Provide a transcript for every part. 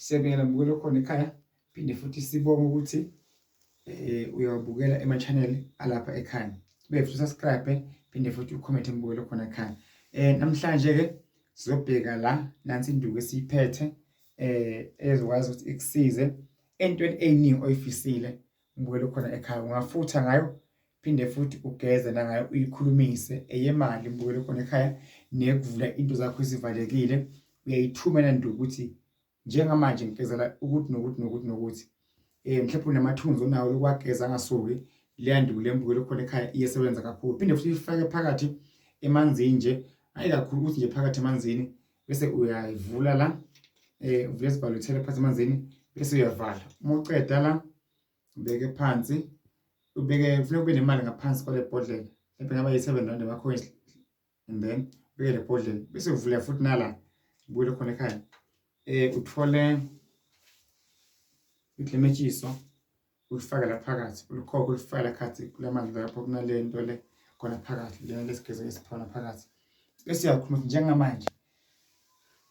Siyabingelela mbukelo khona ekhaya, phinde futhi sibonge ukuthi uyawabukela ema-channel alapha ekhaya. Ube futhi subscribe, phinde futhi ucomment mbukelo khona ekhaya. Namhlanje ke sizobheka la nansi induku esiyiphethe ezokwazi ukuthi ikusize entweni eyiningi oyifisile mbukelo khona ekhaya. Ungafutha ngayo, phinde futhi ugeze nangayo, uyikhulumise eyemali mbukelo khona ekhaya, nekuvula into zakho ezivalekile. Uyayithumela nduku ukuthi njengamanje ngigezela ukuthi nokuthi nokuthi nokuthi, mhlawumbe unamathunzi onawo lokuwageza angasuki. Leya nduku le mbukelo khona ekhaya iyasebenza kakhulu. Phinde futhi uyifake phakathi emanzini nje, hayi kakhulu, ukuthi nje phakathi emanzini, bese uyayivula la, uvule isivalo, uthele phakathi emanzini, bese uyavala. Uma uceda la, ubeke phansi, ubeke, kufuneka ube nemali ngaphansi kwale bhodlela, mhlawumbe ngaba yi-R7 ama-coins, and then ubeke le bhodlela, bese uvula futhi nala ubuyele khona ekhaya, uthole iklemetshiso, ulifake la phakathi, ulikhokhe, ulifake la phakathi kulamanzi lapho kunale nto le khona phakathi, lena lesigeze esikhona phakathi, bese uyakhuluma ukuthi njengamanje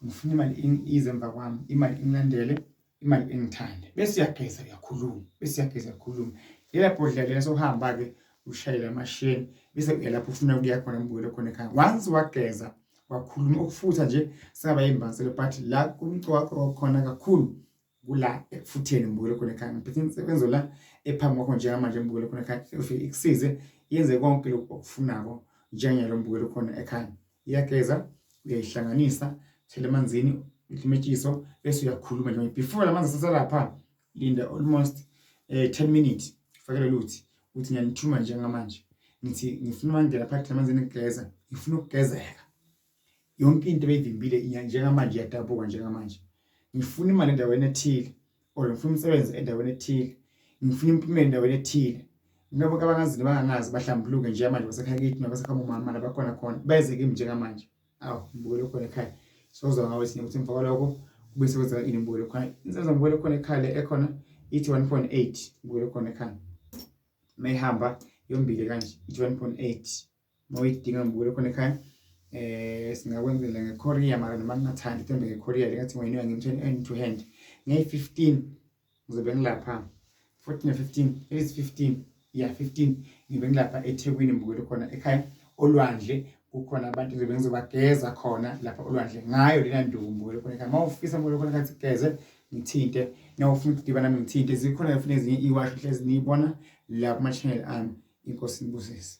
ngifuna imali ize emva kwami, imali ingilandele, imali engithande, bese uyageza uyakhuluma, bese uyageza uyakhuluma. Lela bhodlela lena sokuhamba-ke ushayele amasheni, bese uya lapho ufuna ukuya khona mbukelo khona ekhaya. Once wageza wakhuluma, ukufutha nje singaba yimbanselo, but la kumcoka khona kakhulu kula ekufutheni mbukelo khona ekhaya. Ngiphethe insebenzo la ephambi kwakho njengamanje mbukelo khona ekhaya, ufike ikusize yenze konke lokhu okufunako njengalo mbukelo khona ekhaya. Iyageza, uyayihlanganisa, thela emanzini ilimetshiso, bese uyakhuluma nje. Before lamanzi aseselapha, linda almost 10 minutes, fakele luthi uthi ngiyanithuma njengamanje, ngithi ngifuna mangena phakathi lamanzini ngigeza, ngifuna ukugezeka yonke into ebeyivimbile njengamanje iyadabuka. Njengamanje ngifuna imali endaweni ethile, or ngifuna umsebenzi endaweni ethile, ngifuna impumelo endaweni ethile. Ngabo abangazi nabangangazi bahlambuluke njengamanje, basekhaya kithi nabasekhaya umama labakhona khona beze kimi njengamanje. Awu mbukelo khona ekhaya, sozwa ngawe sine ukuthi emva kwalokho kube sekwenzeka ini mbukelo khona. Insebenzo mbukelo khona ekhaya le ekhona ithi 1.8 mbukelo khona ekhaya, mayihamba yombili kanje ithi 1.8. Mawuyidinga ngibukele khona ekhaya, singakwenzela nge-courier, mara noma ngingathandi thembe nge-courier lengathi ngoyinika ngimtheni hand to hand. Ngeyi-15 ngizobe ngilapha, 14 ne-15, it is 15, yeah, 15 ngibe ngilapha eThekwini ngibukele khona ekhaya olwandle. Kukhona abantu ngizobe ngizobageza khona lapha olwandle ngayo lena nduku ngibukele khona ekhaya. Uma ufisa ngibukele khona ekhaya sigeze, ngithinte. Na ufuna ukudibana nami, ngithinte. Zikhona futhi ezinye iwasho hlezi niyibona la kuma-channel ami. Inkosi nibusise.